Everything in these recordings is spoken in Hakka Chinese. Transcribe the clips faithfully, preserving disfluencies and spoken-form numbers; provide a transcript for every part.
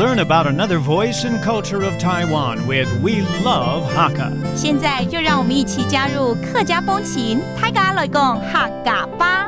Learn about another voice and culture of Taiwan with We Love Hakka. 现在就让我们一起加入客家风情，大家来讲客家吧。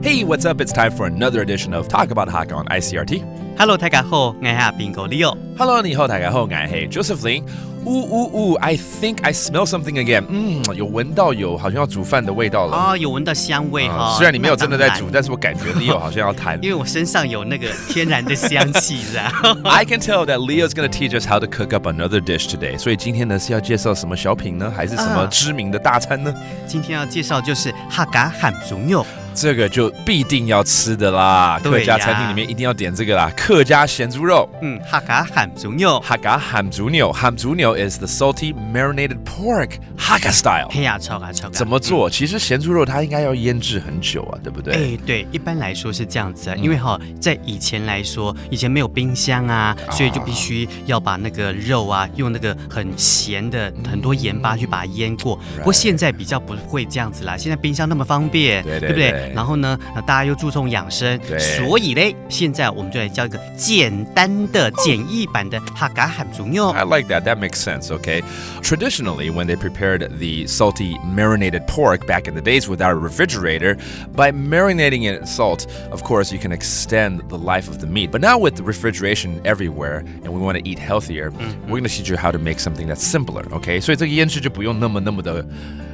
Hey, what's up? It's time for another edition of Talk About Hakka on I C R T. Hello，大家好，我是阿兵哥 Leo。 Hello，你好，大家好，我是 Joseph Lin。 Ooh, ooh, ooh, I think I smell something again. 嗯，有闻到有好像要煮饭的味道了。哦，有闻到香味哈、啊，虽然你没有真的在煮，那当然但是我感觉 Leo 好像要谈。因为我身上有那个天然的香气，是吧？ I can tell that Leo's going to teach us how to cook up another dish today. 所以今天呢是要介绍什么小品呢，还是什么啊知名的大餐呢？今天要介绍就是客家鹹豬肉。这个就必定要吃的啦，对呀客家餐厅里面一定要点这个啦，客家咸猪肉。嗯，客家鹹豬肉。 客家鹹豬肉，鹹豬肉 is the salty marinated pork, Hakka style. 嘿呀，超啊超啊。怎么做？其实咸猪肉它应该要腌制很久啊，对不对？哎，对，一般来说是这样子啊，因为哈，在以前来说，以前没有冰箱啊，所以就必须要把那个肉啊，用那个很咸的、很多盐巴去把它腌过。不过现在比较不会这样子啦，现在冰箱那么方便，对对不对对？然后呢，那大家又注重养生，对所以嘞，现在我们就来教一个简单的、简易版的客家鹹豬肉。 I like that. That makes sense, okay? Traditionally, when they prepared the salty marinated pork back in the days without a refrigerator, by marinating it in salt, of course, you can extend the life of the meat. But now with the refrigeration everywhere and we want to eat healthier, we're going to teach you how to make something that's simpler, okay? 所以这个腌制就不用那么那么的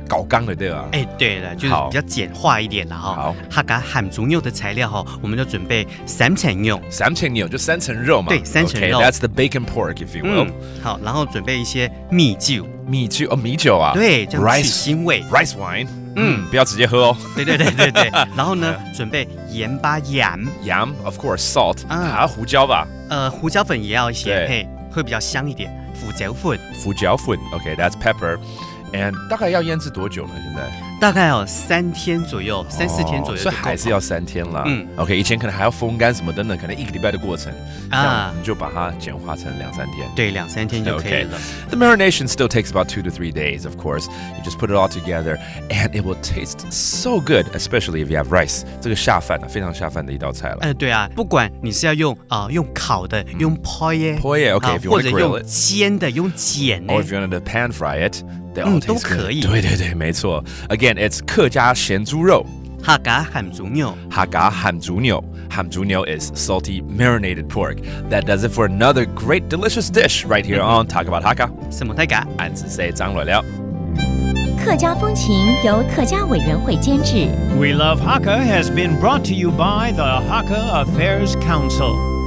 搞纲了，对吧？哎，对了，就是好比较简化一点了哈。好，客家鹹豬肉的材料哈，我们就准备三層肉。三層肉就三層肉嘛。对，三層肉。 Okay, that's the bacon pork, if you will. 嗯，好，然后准备一些米酒。米酒哦，米酒啊。对，这样去 rice 腥味。 rice wine。嗯，不要直接喝哦。对对对对对。然后呢，准备盐巴、盐。 Yam, of course, salt. 啊还有胡椒吧？呃，胡椒粉也要一些，对嘿，会比较香一点。胡椒粉。 胡椒粉。Okay, that's pepper. And 大概要腌制多久呢？现在？大概哦三天左右，三四天左右就够了。哦，所以还是要三天啦。嗯，OK，以前可能还要风干什么等等，可能一个礼拜的过程，啊这样我们就把它简化成两三天。对，两三天就可以了。 The marination still takes about two to three days, of course. You just put it all together, and it will taste so good, especially if you have rice. 这个下饭啊，非常下饭的一道菜了。哎，对啊，不管你是要用啊、用烤的，用 poi 耶 Poi 耶，OK，啊 if you wanna 或者 grill 用 it 煎的，用煎呢 Or if you want to pan fry it, they all 嗯 taste 都可以 good. 对对对，没错。Again, it's 客家咸猪肉。 客家鹹豬肉。 客家咸豬肉。 鹹豬肉 is salty marinated pork. That does it for another great delicious dish right here on Talk About Hakka. 什么大家？ 俺是谁张来了。 客家风情由客家委员会监制。 We Love Hakka has been brought to you by the Hakka Affairs Council.